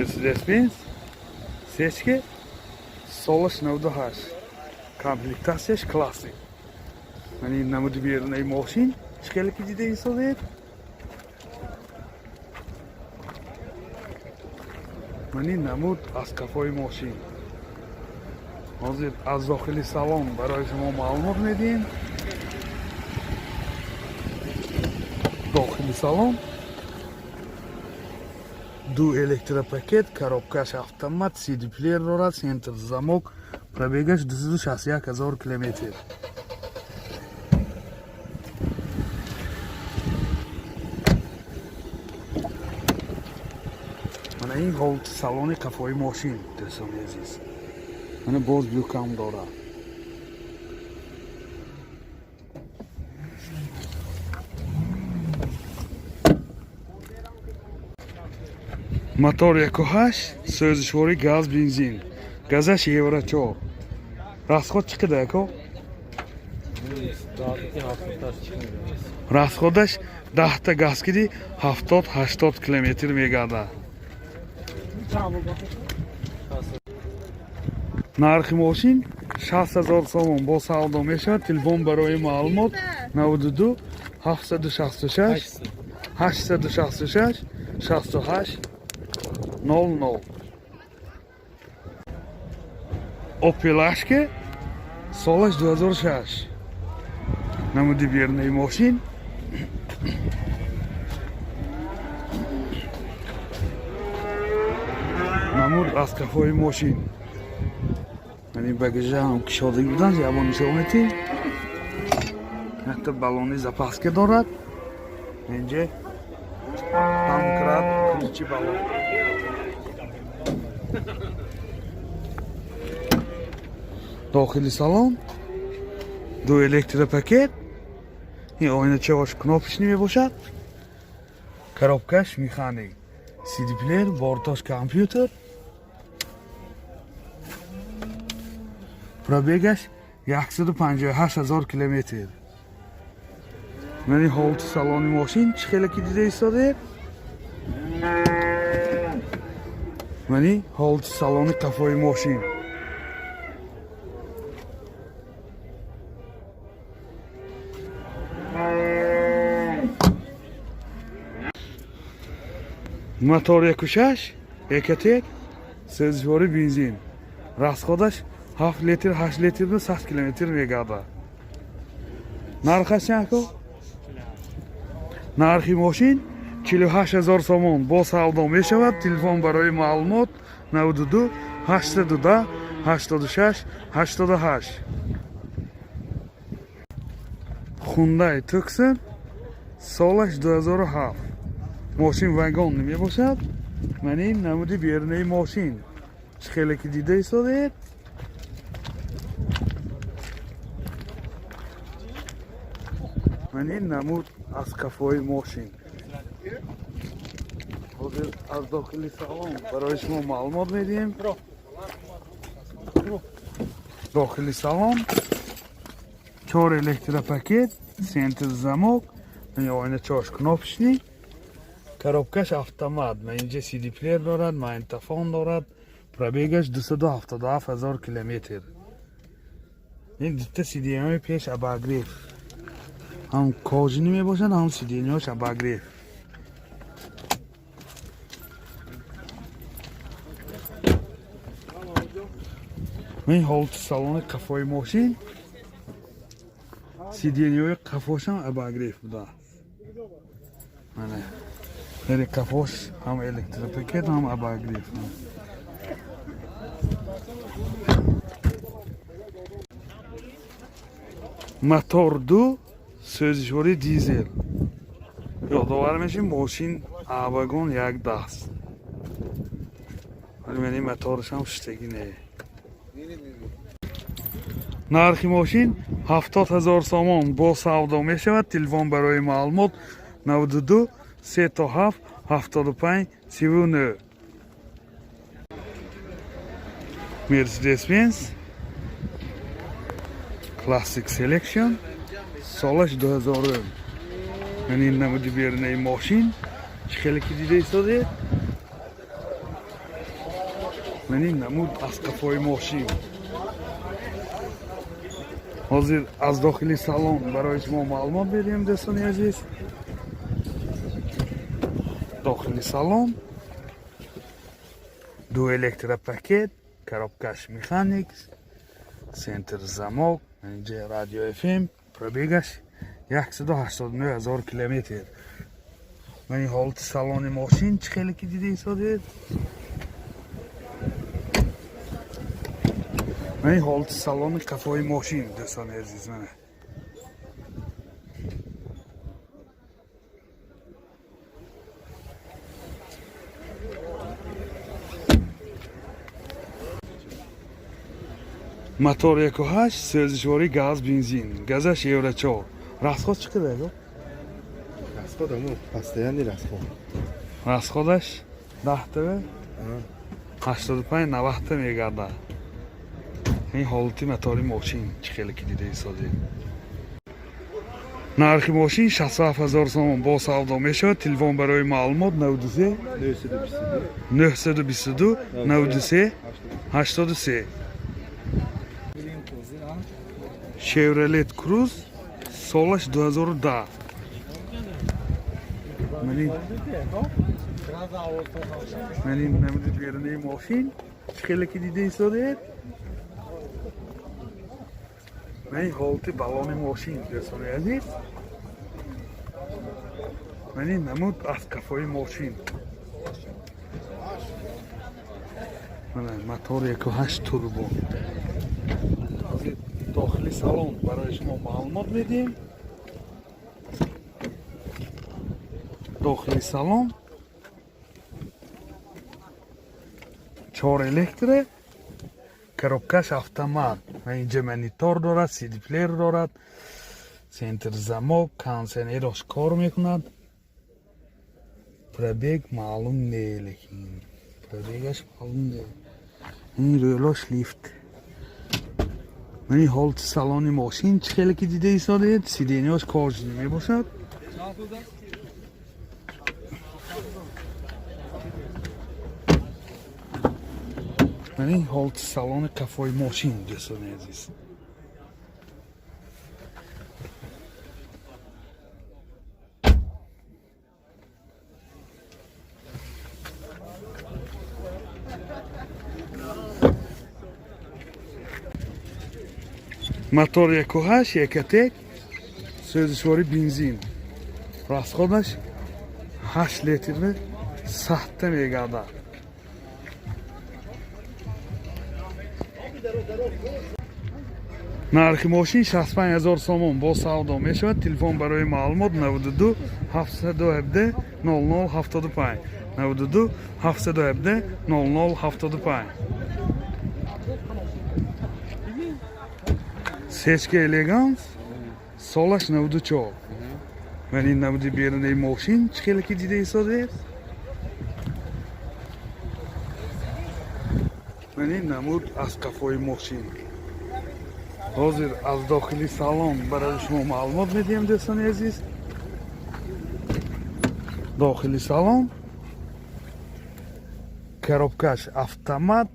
Mercedes-Benz Сечке, солаш 98, комплектацияш классик. Мани намуди берунаи мошин, чӣ хеле ки дида истодед. Мани намуд аз қафои мошин. Ҳозир аз дохили салон барои шумо маълумот медиҳем. Дохили салон ду электропакет, коробкаш автомат, CD-плеер дорад, центр замок, пробегаш 261 ҳазор километр. Мана ин ҳолати салони қафои мошин, дӯстони азиз. Мана боз люкам дорад. Мотор 1.8, сӯзишворӣ газ, бензин, газаш евро 4. Расход чӣ қадар, ако? Расходаш 10-та газ киди, 70-80 километр мегардад. Нархи мошин 60 000 сомон, бо савдо мешавад. Телефон барои маълумот: 92 766 866 68 00. Opel Ashke, солаш 2006. Намуди берунаи мошин. Намуд аз қафои мошин. Мани багажа ҳам кушодагӣ будан, ябон нишон метиҳем. Якта баллони запаска дорад. Инҷа домкрат, ключи баллон. Дохили салон ду электропакет, ин оиначаош кнопочный мебошад, коробкаш механик, CD-плеер, бортош компютер, пробегаш 158 ҳазор километр. Мани ҳолати салони мошин, чӣ хеле ки дида истодед. Мани ҳолати салони қафои мошин. Мотор 1.6 Ecotec, сӯзишворӣ бензин, расходаш 7 литр, 8 литрни 100 километр мегардад. Нархаш чанд, ако? Нархи мошин 48 ҳазор сомон, бо савдо мешавад. Телефон барои маълумот: 92 810 86 88. Хундай Туксон, солаш 2007, мошин вагон мебошад. Ман ин намуди берунаи мошин, чӣ хеле ки дида истодед. Ман ин намуд аз қафои мошин. Ҳозир аз дохили салон барои шумо маълумот медиҳем. Дохили салон чор электропакет, центр замок, оиначаош кнопочный, коробкаш автомат, ма инҷа CD-плеер дорад, магнитофон дорад, пробегаш 277 ҳазор километр. Ин дута сиденьяҳои пеш обогрев, ҳам кожаный мебошад, ҳам сиденьяҳош обогрев. Ин ҳолати салони қафои мошин, сиденьяҳои қафошам обогрев буда. Мана дари қафош ҳам электропакет, ҳам обогрев. Мотор 2, сӯзишворӣ дизел. Ёдовар мешем, мошин вагон як даст, вале мани моторашам шуштагӣ не. Нархи мошин 70 000 сомон, бо савдо мешавад. Телефон барои маълумот: 92 3 7 75 39. Мерседес Бенз Classic Selection, солаш 2000. Ман ин намуди берунаи мошин, чӣ хеле ки дида истодед. Ман ин намуд аз қафои мошин. Ҳозир аз дохили салон барои шумо маълумот медиҳем, дӯстони азиз. Дохили салон ду электропакет, коробкаш механик, центр замок, инҷа радио FM, пробегаш 189 000 километр. Ман ин ҳолати салони мошин чӣ хеле ки дида истодед. Ман ин ҳолати салони қафои мошин, дӯстони азиз, мана. Мотор 1.8, сӯзишворӣ газ, бензин, газаш евро 4. Расход чӣ қадар? Расход ҳамон постоянный расход. Расходаш 10 тв 85-90 та мегардад. Ин ҳолати мотори мошин чӣ хеле ки дида истодед. Нархи мошин 67 ҳазор сомон, бо савдо мешавад. Телефон барои маълумот 93 922 922 93 83. Chevrolet Cruze, солаш 2010. Мани намуди берунаи мошин чӣ хеле ки дида истодед. Мани ҳолати балони мошин, дӯстони азиз. Мани намуд аз қафои мошин. Мана мотор 1.8 турбо. Ҳозир дохили салон барои шумо маълумот медиҳем. Дохили салон чор электро, коробкаш автомат ва инҷа монитор дорад, сидиплеер дорад, центр замок, кондиционерош кор мекунад. Пробег маълум не, лекин пробегаш маълум не. Ин рӯлош лифт. Мани ҳолати салони мошин чӣ хеле ки дида истодед, сиденьяш кожаный мебошад. Мани ҳолати салони қафои мошин, дӯстони азиз. Мотор 1.8 Ecotec, сӯзишворӣ бензин. Расходаш 8 литрни 100 та мегардад. Нархи мошин 65 ҳазор сомон, бо савдо мешавад. Телефон барои маълумот 92 717 00 75, 92 717 00 75. Сечка Элеганс, солаш 94. Ман ин намуди берунаи мошин чӣ хеле ки дида истодед. Ман ин намуд аз қафои мошин. Ҳозир аз дохили салон барои шумо маълумот медиҳем, дӯстони азиз. Дохили салон коробкаш автомат,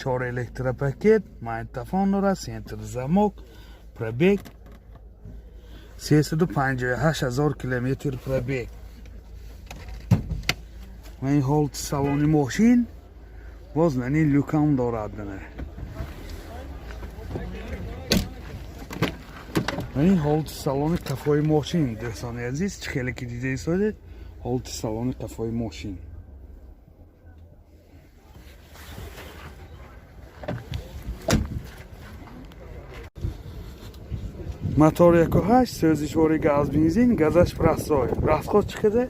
чор электропакет, магнитофон дорад, центр замок, пробег 358 ҳазор километр пробег. Ва ин ҳолати салони мошин, боз мани люкам дорад. Мана ва ин ҳолати салони қафои мошин, дӯстони азиз, чӣ хеле ки дида истодед, ҳолати салони қафои мошин. Мотор 1.8, сӯзишвори газ, бензин, газаш простой. Расход чӣ қадар?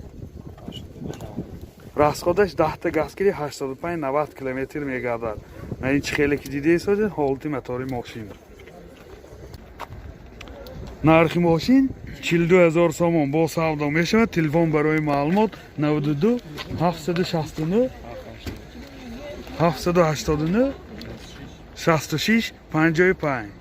Расходаш 10 та газ кири 85-90 километр мегардад. Ман ин чӣ хеле ки дида истодед, ҳолати мотори мошин. Нархи мошин 42 ҳазор сомон, бо савдо мешавад. Телефон барои маълумот 92 769 789 66 55.